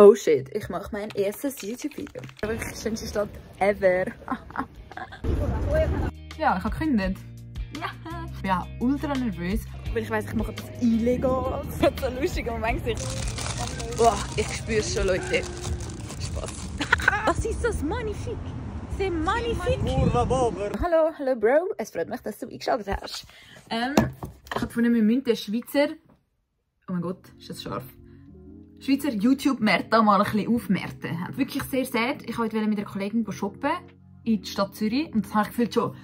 Oh shit, ich mache mein erstes YouTube-Video. Die schönste Stadt ever. Ja, ich habe gekündigt. Ja. Ich bin auch ultra nervös, weil ich weiss, ich mache etwas illegal. Das ist so lustig am Gesicht. Boah, ich spüre es schon, Leute. Spaß. Was ist das? Magnifique. C'est magnifique. Hallo Bro. Es freut mich, dass du eingeschaltet hast. Ich habe gefunden, wir müssen den Schweizer... Oh mein Gott, ist das scharf? Schweizer YouTube-Märkte mal ein bisschen aufmärten. Wirklich sehr sad. Ich wollte mit einer Kollegin shoppen in die Stadt Zürich und das habe ich gefühlt schon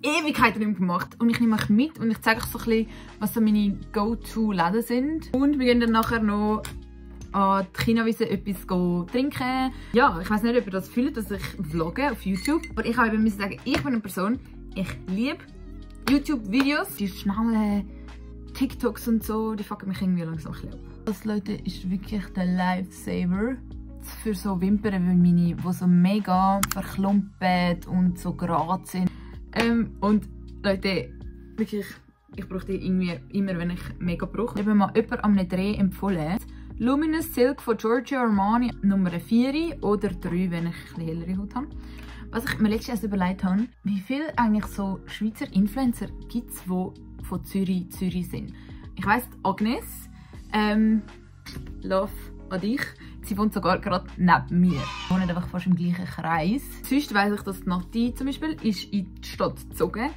Ewigkeiten nicht mehr gemacht. Und ich nehme euch mit und ich zeige euch so ein bisschen, was so meine Go-To-Läden sind. Und wir gehen dann nachher noch an die Chinawiese etwas trinken. Ja, ich weiss nicht, ob ihr das fühlt, dass ich vlogge auf YouTube. Aber ich habe eben sagen, ich bin eine Person, ich liebe YouTube-Videos. Die schnellen TikToks und so, die fucken mich irgendwie langsam ein bisschen ab. Das, Leute, ist wirklich der Lifesaver für so Wimpern wie meine, die so mega verklumpet und so gerade sind. Und Leute, wirklich, ich brauche die irgendwie immer, wenn ich mega brauche. Ich habe mir mal jemand an einem Dreh empfohlen. Luminous Silk von Giorgio Armani Nummer 4 oder 3, wenn ich ein bisschen hellere Haut habe. Was ich mir letztens überlegt habe, wie viele eigentlich so Schweizer Influencer gibt es, die von Zürich sind. Ich weiss, Agnes, Love an dich. Sie wohnt sogar gerade neben mir. Wir wohnen einfach fast im gleichen Kreis. Sonst weiss ich, dass Nati zum Beispiel ist in die Stadt gezogen.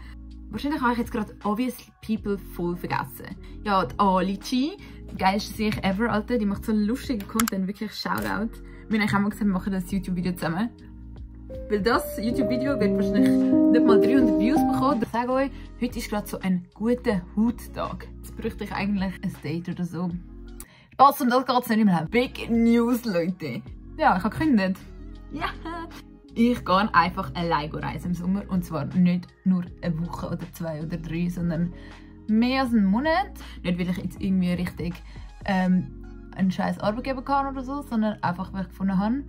Wahrscheinlich habe ich jetzt gerade Obvious People voll vergessen. Ja, die Alici, die geilste sehe ich ever, Alter. Die macht so lustigen Content, wirklich Shoutout. Wir haben eigentlich auch mal gesagt, wir machen das YouTube-Video zusammen. Weil das YouTube-Video wird wahrscheinlich nicht mal 300 Views bekommen. Ich sage euch, heute ist gerade so ein guter Hauttag. Jetzt bräuchte ich eigentlich ein Date oder so. Spaß, um das geht es nicht mehr. Big News, Leute. Ja, ich habe gekündigt. Ja. Ich gehe einfach allein reisen im Sommer. Und zwar nicht nur eine Woche oder 2 oder 3, sondern mehr als einen Monat. Nicht, weil ich jetzt irgendwie richtig einen scheiß Arbeitgeber kann oder so, sondern einfach, weil ich gefunden habe,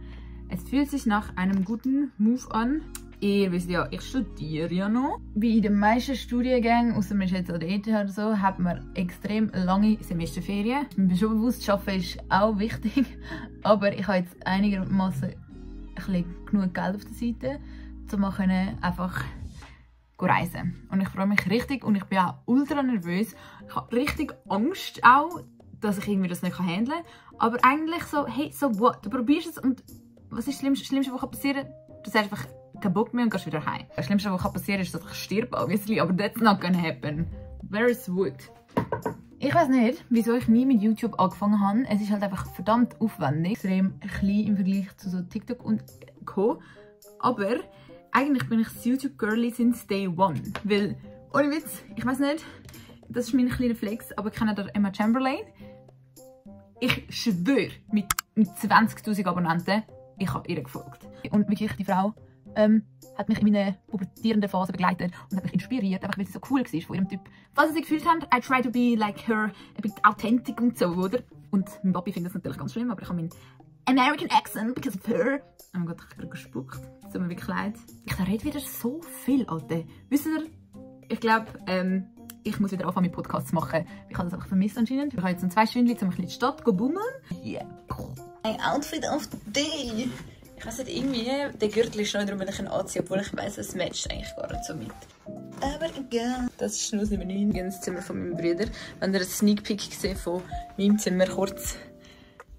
es fühlt sich nach einem guten Move an. Ihr wisst ja, ich studiere ja noch. Wie in den meisten Studiengängen, außer man ist jetzt an der ETH oder so, hat man extrem lange Semesterferien. Ich bin mir schon bewusst, Arbeiten ist auch wichtig. Aber ich habe jetzt einigermaßen genug Geld auf der Seite, um einfach reisen. Und ich freue mich richtig und ich bin auch ultra nervös. Ich habe richtig Angst auch, dass ich irgendwie das nicht handeln kann. Aber eigentlich so, hey, so what? Du probierst es und was ist das Schlimmste, was passieren kann? Du sagst einfach keinen Bock mehr und gehst wieder heim. Das Schlimmste, was passieren kann, ist, dass ich sterbe, obviously, aber that's not gonna happen. Where is wood? Ich weiß nicht, wieso ich nie mit YouTube angefangen habe. Es ist halt einfach verdammt aufwendig. Extrem klein im Vergleich zu so TikTok und Co. Aber eigentlich bin ich das YouTube-Girlie since day one. Weil, ohne Witz, ich weiß nicht, das ist mein kleiner Flex, aber kennt ihr Emma Chamberlain? Ich schwöre, mit 20'000 Abonnenten, ich habe ihr gefolgt. Und wirklich, die Frau hat mich in meiner pubertierenden Phase begleitet und hat mich inspiriert, einfach weil sie so cool war von ihrem Typ. Was sie sich gefühlt haben, I try to be like her, a bit authentic und so, oder? Und mein Papi findet das natürlich ganz schlimm, aber ich habe meinen American accent because of her. Oh mein Gott, ich habe gerade gespuckt. Es tut mir wirklich leid. Ich rede wieder so viel, Alter. Wisst ihr, ich glaube, ich muss wieder anfangen mit Podcasts zu machen. Ich habe das einfach vermisst anscheinend. Ich habe jetzt 2 Stunden, um ein bisschen in die Stadt zu bummeln. Yeah. Ein Outfit of the day. Ich weiss nicht, irgendwie, der Gürtel ist noch darum, wenn ich ihn anziehe, obwohl ich weiss, es matcht eigentlich gar nicht so mit. Aber egal. Das ist Schnuss Nummer 9, das Zimmer von meinem Bruder. Wenn ihr einen Sneak Peek gesehen von meinem Zimmer, kurz.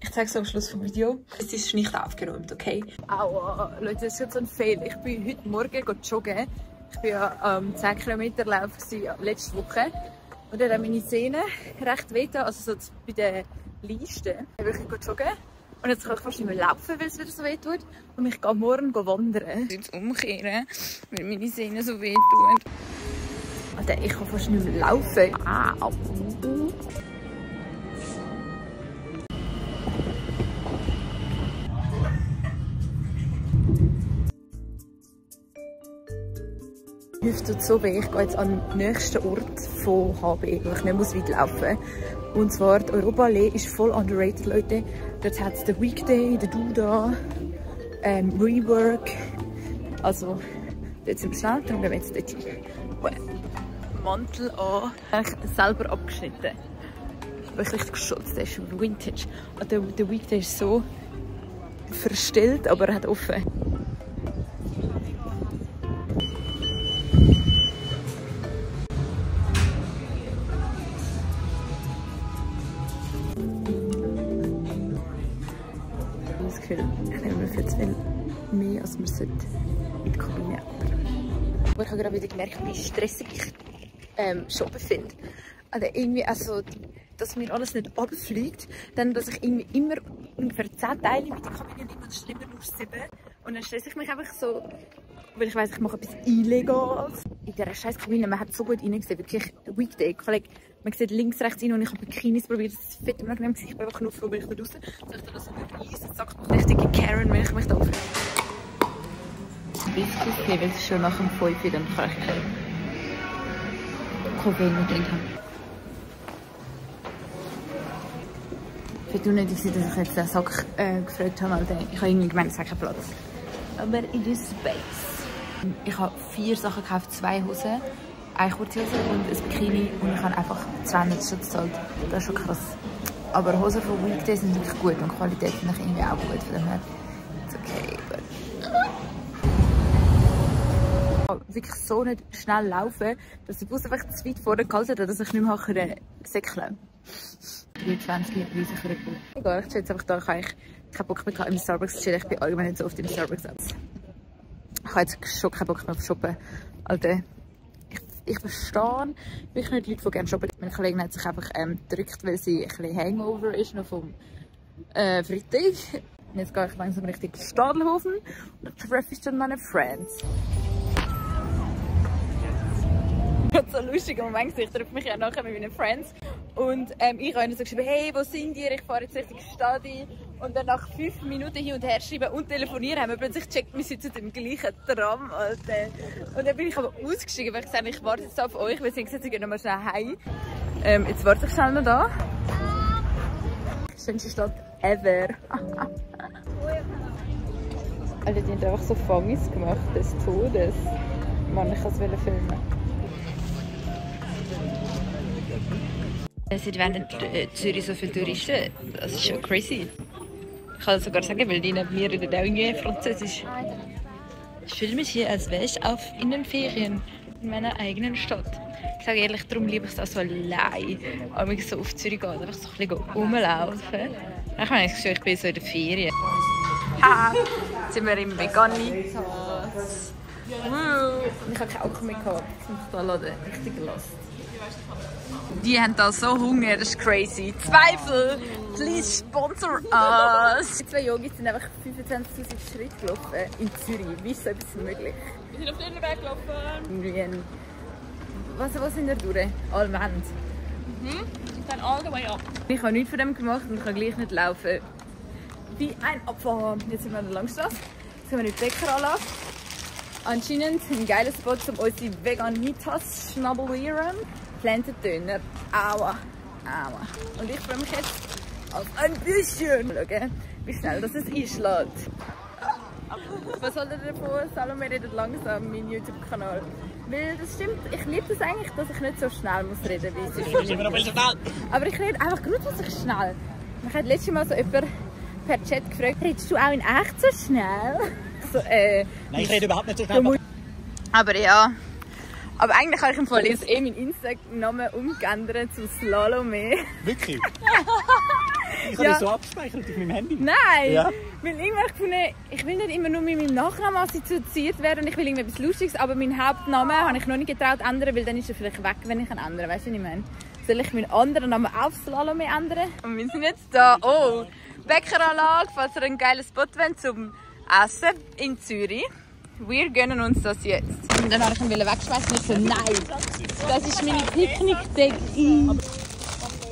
Ich zeige es am Schluss vom Video. Es ist nicht aufgeräumt, okay? Aua, Leute, das ist jetzt so ein Fail. Ich bin heute Morgen joggen. Ich war ja 10 Kilometer Lauf letzte Woche. Und dann haben meine Sehnen recht wehgetan, also so bei den Leisten. Ich bin joggen. Und jetzt kann ich fast nicht mehr laufen, weil es wieder so weh tut. Und ich gehe morgen wandern. Jetzt umkehren, weil meine Sehnen so weh tun. Alter, ich kann fast nicht mehr laufen. Au. Die Hüfte tut so weh. Ich gehe jetzt an den nächsten Ort von HB, wo ich nicht weit laufen muss. Und zwar, die Europaallee ist voll underrated, Leute. Dort hat es den Weekday, den Duda, Rework. Also, dort sind wir schnell, darum gehen wir jetzt dort hin. Mantel an, ich selber abgeschnitten. Aber ich richtig geschützt, der ist Vintage. Der Weekday ist so verstellt, aber er hat offen. Ich nehme mir viel zu viel mehr, als man sollte in die Kabine. Aber ich habe gerade wieder gemerkt, wie stressig ich shoppen finde. Also irgendwie also, dass mir alles nicht abfliegt, dann dass ich irgendwie immer ungefähr 10 Teile mit der Kabine nehme und es ist immer nur 7. Und dann stresse ich mich einfach so, weil ich weiss, ich mache etwas Illegales. In dieser scheiß Kabine, man hat so gut reingesehen, wirklich Weekday. Man sieht links, rechts rein und ich habe Bikinis probiert, das ist fett unangenehm. Ich bin einfach nur froh, weil ich da raus. Soll ich da das über Eis? Sagt noch richtige Karen, wenn ich mich da aufrege. Biscuits nehmen, weil es ist schon nach dem 5 Uhr, dann kann ich Koffein mitnehmen haben. Ich finde nicht, dass ich jetzt den Sack gefragt habe, weil ich habe irgendwie gemeint, es hat keinen Platz. Aber it is space. Ich habe 4 Sachen gekauft, 2 Hosen, eine Kurzhose und ein Bikini und ich habe einfach 200 schon gezahlt. Das ist schon krass. Aber Hosen von Weekday sind wirklich gut und die Qualität finde ich irgendwie auch gut. Von dem her, it's okay. Wirklich so nicht schnell laufen, dass der Bus einfach zu weit vorne gehalten hat, dass ich nicht mehr säckeln kann. 23 riesig Rücken. Egal, ich stehe jetzt einfach da, ich habe keinen Bock mehr im Starbucks zu chillen. Ich bin allgemein nicht so oft im Starbucks. Ich habe jetzt schon keinen Bock mehr auf Shoppen. Alter, ich verstehe wirklich nicht Leute, die gerne shoppen. Meine Kollegin hat sich einfach gedrückt, weil sie ein bisschen Hangover ist, noch vom Freitag. Und jetzt gehe ich langsam Richtung Stadelhofen und treffe ich dann meine Friends. So lustig am Moment, ich treffe mich ja nachher mit meinen Friends und ich habe ihnen so geschrieben, hey, wo sind ihr? Ich fahre jetzt Richtung Stadi. Und dann nach 5 Minuten hin und her schreiben und telefonieren, haben wir plötzlich gecheckt, wir sitzen im gleichen Tram. Und dann bin ich aber ausgestiegen, weil ich gesagt habe, ich warte jetzt auf euch, weil sie haben gesagt, sie gehen noch mal schnell heim. Jetzt warte ich schnell noch da. Schönste Stadt ever. Alter, die haben einfach so Fangis gemacht, des Todes. Mann, ich kann es filmen. Seit wann Zürich so viele Touristen? Das ist schon crazy. Ich kann das sogar sagen, weil die neben mir reden auch irgendwie Französisch. Ich fühle mich hier, als wäre ich in den Ferien in meiner eigenen Stadt. Ich sage ehrlich, darum liebe ich es auch so allein. Aber ich so auf Zürich gehe, einfach so ein bisschen rumlaufen. Ich meine, ich bin so in der Ferien. Haha, jetzt sind wir im Veganitas. Ich habe keinen Alkohol mehr gehabt. Ich muss da laden. Richtig gelassen. Die haben da so Hunger, das ist crazy. Zweifel, please sponsor us. Die 2 Yogis sind einfach 25'000 Schritte gelaufen in Zürich. Wie ist so etwas möglich? Wir sind auf den Weg gelaufen. Was sind wir durch? Allmend. Dann all the way up. Ich habe nichts von dem gemacht und ich kann gleich nicht laufen. Wie ein Opfer. Jetzt sind wir an der Langstrasse. Jetzt sind wir in die Bäckeranlage. Anscheinend ein geiler Spot, um unsere Veganitas zu schnabulieren. Pflanzendöner. Aua. Aua. Und ich freue mich jetzt auf ein bisschen. Schauen, wie schnell das es einschlägt. Was haltet ihr davon? Salome redet langsam, mein YouTube-Kanal. Weil das stimmt, ich liebe das eigentlich, dass ich nicht so schnell muss reden muss, wie es ist. Aber ich rede einfach grundsätzlich schnell. Mich hat letztes Mal so jemand per Chat gefragt, redest du auch in echt so schnell? So, nein, ich rede überhaupt nicht so schnell. Aber ja. Aber eigentlich habe ich im Fall jetzt meinen Instagram-Namen umgeändert zu Slalome. Wirklich? Ich habe das so abgespeichert auf meinem Handy. Nein! Ja. Weil irgendwann gefunden, ich will nicht immer nur mit meinem Nachnamen assoziiert werden und ich will irgendetwas Lustiges, aber meinen Hauptnamen habe ich noch nicht getraut zu ändern, weil dann ist er vielleicht weg, wenn ich ihn ändere. Weißt du, was ich meine? Soll ich meinen anderen Namen auf Slalome ändern? Und wir sind jetzt da. Oh! Bäckeranlage, falls ihr einen geilen Spot wollt zum Essen in Zürich. Wir gönnen uns das jetzt. Und dann wollte ich ihn wegschmeißen und ich so, nein, das ist meine Picknickdecke.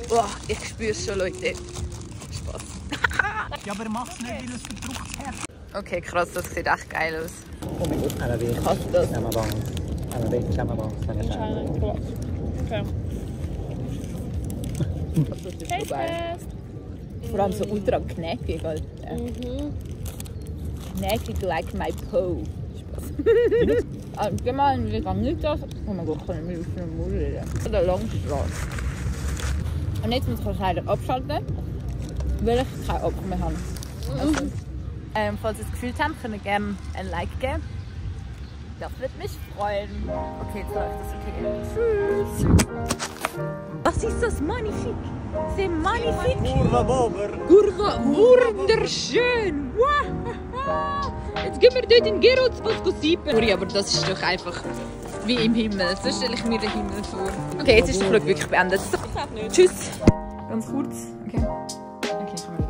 Boah, ich spüre es schon, Leute. Spaß. Ja, aber mach es nicht, weil es verdruckt hat. Okay, krass, das sieht echt geil aus. Oh mein Gott, einer will. Kannst du das? Schau mal Bank. Einer will, schau mal Bank. Okay. Hey, vor allem so ultra knackig, Alter. Knackig like my Po. Spaß. Geh mal in Veganitas. Oh mein Gott, ich kann nicht mehr auf den Mund reden. An der Langstrasse. Und jetzt muss ich leider abschalten, weil ich keinen Akku mehr habe. Also, Falls ihr es gefühlt habt, könnt ihr gerne ein Like geben. Das würde mich freuen. Okay, jetzt läuft das okay. Tschüss. Was ist das? Magnifique. C'est magnifique. Kurva Bober. Kurva, wunderschön. Wow. Jetzt gehen wir dort in Gerodsbos sippen. Sorry, aber das ist doch einfach wie im Himmel. So stelle ich mir den Himmel vor. Okay, jetzt ist der Flug wirklich beendet. So. Tschüss. Ganz kurz. Okay. Okay, komm.